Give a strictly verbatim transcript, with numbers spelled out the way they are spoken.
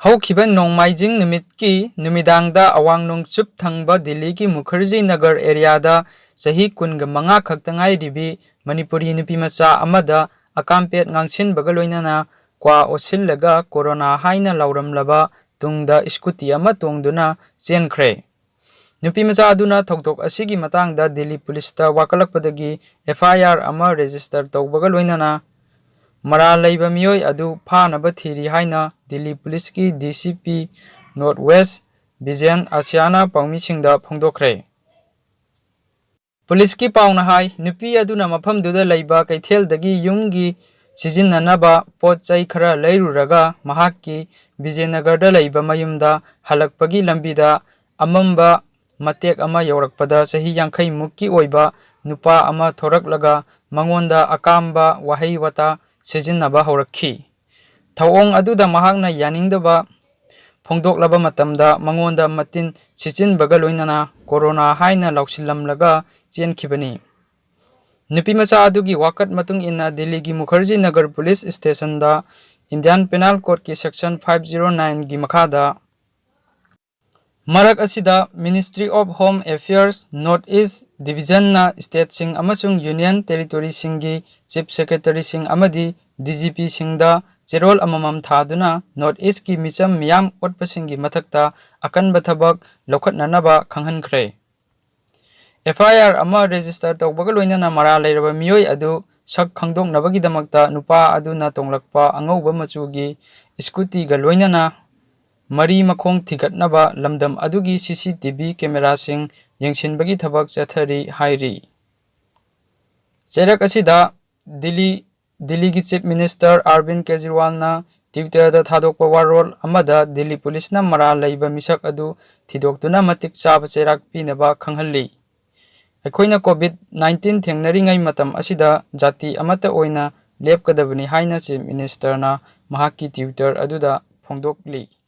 ꯍꯧꯈꯤꯕ ꯅꯣꯡꯃꯥꯏꯖꯤꯡ ꯅꯨꯃꯤꯠꯀꯤ ꯅꯨꯃꯤꯗꯥꯡꯗ ꯑꯋꯥꯡ ꯅꯣꯡꯆꯨꯞ ꯊꯪꯕ ꯗꯤꯜꯂꯤꯒꯤ ꯃꯨꯈꯔꯖꯤ ꯅꯒꯔ ꯑꯦꯔꯤꯌꯥꯗ ꯆꯍꯤ ꯀꯨꯟꯒ ꯃꯉꯥ ꯈꯛꯇ ꯉꯥꯏꯔꯤꯕꯤ ꯃꯅꯤꯄꯨꯔꯤ ꯅꯨꯄꯤꯃꯆꯥ ꯑꯃꯗ ꯑꯀꯥꯝꯄꯦꯠ ꯉꯥꯡꯁꯤꯟꯕꯒ ꯂꯣꯏꯅꯅ ꯀ꯭ꯋꯥ ꯑꯣꯠꯁꯤꯜꯂꯒ ꯀꯣꯔꯣꯅꯥ ꯍꯥꯏꯅ ꯂꯥꯎꯔꯝꯂꯕ ꯇꯨꯡꯗ ꯁ꯭ꯀꯨꯇꯤ ꯑꯃ ꯇꯣꯡꯗꯨꯅ ꯆꯦꯟꯈ꯭ꯔꯦ꯫ ꯅꯨꯄꯤꯃꯆꯥ ꯑꯗꯨꯅ ꯊꯧꯗꯣꯛ ꯑꯁꯤꯒꯤ ꯃꯇꯥꯡꯗ ꯗꯤꯜꯂꯤ ꯄꯨꯂꯤꯁꯇ ꯋꯥꯀꯠꯂꯛꯄꯗꯒꯤ ꯑꯦꯐ ꯑꯥꯏ ꯑꯥꯔ ꯑꯃ ꯔꯦꯖꯤꯁꯇꯔ ꯇꯧꯕꯒ ꯂꯣꯏꯅꯅ ꯃꯔꯥꯜ ꯂꯩꯕ ꯃꯤꯑꯣꯏ ꯑꯗꯨ ꯐꯥꯅꯕ ꯊꯤꯔꯤ ꯍꯥꯏꯅ ꯗꯤꯜꯂꯤ ꯄꯨꯂꯤꯁꯀꯤ ꯗꯤ ꯁꯤ ꯄꯤ ꯅꯣꯔꯠ ꯋꯦꯁ ꯕꯤꯖꯦꯟ ꯑꯁꯤꯌꯥꯅ ꯄꯥꯎꯃꯤꯁꯤꯡꯗ ꯐꯣꯡꯗꯣꯛꯈ꯭ꯔꯦ꯫ ꯄꯨꯂꯤꯁꯀꯤ ꯄꯥꯎꯅ ꯍꯥꯏ, ꯅꯨꯄꯤ ꯑꯗꯨꯅ ꯃꯐꯝꯗꯨꯗ ꯂꯩꯕ ꯀꯩꯊꯦꯜꯗꯒꯤ ꯌꯨꯝꯒꯤ ꯁꯤꯖꯤꯟꯅꯅꯕ ꯄꯣꯠ ꯆꯩ ꯈꯔ ꯂꯩꯔꯨꯔꯒ ꯃꯍꯥꯛꯀꯤ ꯕꯤꯖꯦꯅꯒꯔꯗ ꯂꯩꯕ ꯃꯌꯨꯝꯗ ꯍꯜꯂꯛꯄꯒꯤ ꯂꯝꯕꯤꯗ ꯑꯃꯝꯕ ꯃꯇꯦꯛ ꯑꯃ ꯌꯧꯔꯛꯄꯗ ꯆꯍꯤ ꯌꯥꯡꯈꯩ ꯃꯨꯛꯀꯤ ꯑꯣꯏꯕ ꯅꯨꯄꯥ ꯑꯃ ꯊꯣꯔꯛꯂꯒ ꯃꯉꯣꯟꯗ ꯑꯀꯥꯝꯕ ꯋꯥꯍꯩ ꯋꯥꯇꯥ ꯁꯤꯖꯤꯟꯅꯕ ꯍꯧꯔꯛꯈꯤ꯫ ꯊꯧꯑꯣꯡ ꯑꯗꯨꯗ ꯃꯍꯥꯛꯅ ꯌꯥꯅꯤꯡꯗꯕ ꯐꯣꯡꯗꯣꯛꯂꯕ ꯃꯇꯝꯗ ꯃꯉꯣꯟꯗ ꯃꯇꯤꯟ ꯁꯤꯠꯆꯤꯟꯕꯒ ꯂꯣꯏꯅꯅ ꯀꯣꯔꯣꯅꯥ ꯍꯥꯏꯅ ꯂꯥꯎꯁꯤꯜꯂꯝꯂꯒ ꯆꯦꯟꯈꯤꯕꯅꯤ꯫ ꯅꯨꯄꯤꯃꯆꯥ ꯑꯗꯨꯒꯤ ꯋꯥꯀꯠ ꯃꯇꯨꯡ ꯏꯟꯅ ꯗꯤꯜꯂꯤꯒꯤ ꯃꯨꯈꯔꯖꯤ ꯅꯒꯔ ꯄꯨꯂꯤꯁ ꯁ꯭ꯇꯦꯁꯟꯗ ꯏꯟꯗꯤꯌꯥꯟ ꯄꯦꯅꯥꯜ ꯀꯣꯗꯀꯤ ꯁꯦꯛꯁꯟ ꯐꯥꯏꯚ ꯖꯤꯔꯣ ꯅꯥꯏꯟꯒꯤ ꯃꯈꯥꯗ ꯃꯔꯛ ꯑꯁꯤꯗ Ministry of Home Affairs North East Divisionꯅ ꯁ꯭ꯇꯦꯠꯁꯤꯡ ꯑꯃꯁꯨꯡ ꯌꯨꯅꯤꯌꯟ ꯇꯦꯔꯤꯇꯣꯔꯤꯁꯤꯡꯒꯤ ꯆꯤꯐ ꯁꯦꯀ꯭ꯔꯦꯇꯔꯤꯁꯤꯡ ꯑꯃꯗꯤ ꯗꯤ ꯖꯤ ꯄꯤꯁꯤꯡꯗ ꯆꯦꯔꯣꯜ ꯑꯃꯃꯝ ꯊꯥꯗꯨꯅ ꯅꯣꯔꯠ ꯏꯁꯀꯤ ꯃꯤꯆꯝ ꯃꯤꯌꯥꯝ ꯑꯣꯠꯄꯁꯤꯡꯒꯤ ꯃꯊꯛꯇ ꯑꯀꯟꯕ ꯊꯕꯛ ꯂꯧꯈꯠꯅꯅꯕ ꯈꯪꯍꯟꯈ꯭ꯔꯦ꯫ ꯑꯦꯐ ꯑꯥꯏ ꯑꯥꯔ ꯑꯃ ꯔꯦꯖꯤꯁꯇꯔ ꯇꯧꯕꯒ ꯂꯣꯏꯅꯅ ꯃꯔꯥꯜ ꯂꯩꯔꯕ ꯃꯤꯑꯣꯏ ꯑꯗꯨ ꯁꯛ ꯈꯪꯗꯣꯛꯅꯕꯒꯤꯗꯃꯛꯇ ꯅꯨꯄꯥ ꯑꯗꯨꯅ ꯇꯣꯡꯂꯛꯄ ꯑꯉꯧꯕ ꯃꯆꯨꯒꯤ ꯁ꯭ꯀꯨꯇꯤꯒ ꯂꯣꯏꯅꯅ ꯃꯔꯤ ꯃꯈꯣꯡ ꯊꯤꯒꯠꯅꯕ ꯂꯝꯗꯝ ꯑꯗꯨꯒꯤ ꯁꯤ ꯁꯤ ꯇꯤ ꯚꯤ ꯀꯦꯃꯦꯔꯥꯁꯤꯡ ꯌꯦꯡꯁꯤꯟꯕꯒꯤ ꯊꯕꯛ ꯆꯠꯊꯔꯤ ꯍꯥꯏꯔꯤ꯫ ꯆꯩꯔꯛ ꯑꯁꯤꯗ ꯗꯤꯜꯂꯤ, ꯗꯤꯜꯂꯤꯒꯤ ꯆꯤꯐ ꯃꯤꯅꯤꯁꯇꯔ ꯑꯔꯕꯤꯟ ꯀꯦꯖꯔꯤꯋꯥꯜꯅ ꯇ꯭ꯋꯤꯇꯔꯗ ꯊꯥꯗꯣꯛꯄ ꯋꯥꯔꯣꯜ ꯑꯃꯗ ꯗꯤꯜꯂꯤ ꯄꯨꯂꯤꯁꯅ ꯃꯔꯥꯜ ꯂꯩꯕ ꯃꯤꯁꯛ ꯑꯗꯨ ꯊꯤꯗꯣꯛꯇꯨꯅ ꯃꯇꯤꯛ ꯆꯥꯕ ꯆꯩꯔꯥꯛ ꯄꯤꯅꯕ ꯈꯪꯍꯜꯂꯤ꯫ ꯑꯩꯈꯣꯏꯅ ꯀꯣꯚꯤꯗ ꯅꯥꯏꯟꯇꯤꯟ ꯊꯦꯡꯅꯔꯤꯉꯩ ꯃꯇꯝ ꯑꯁꯤꯗ ꯖꯥꯇꯤ ꯑꯃꯠꯇ ꯑꯣꯏꯅ ꯂꯦꯞꯀꯗꯕꯅꯤ ꯍꯥꯏꯅ ꯆꯤꯐ ꯃꯤꯅꯤꯁꯇꯔꯅ ꯃꯍꯥꯛꯀꯤ ꯇ꯭ꯋꯤꯇꯔ ꯑꯗꯨꯗ ꯐꯣꯡꯗꯣꯛꯂꯤ꯫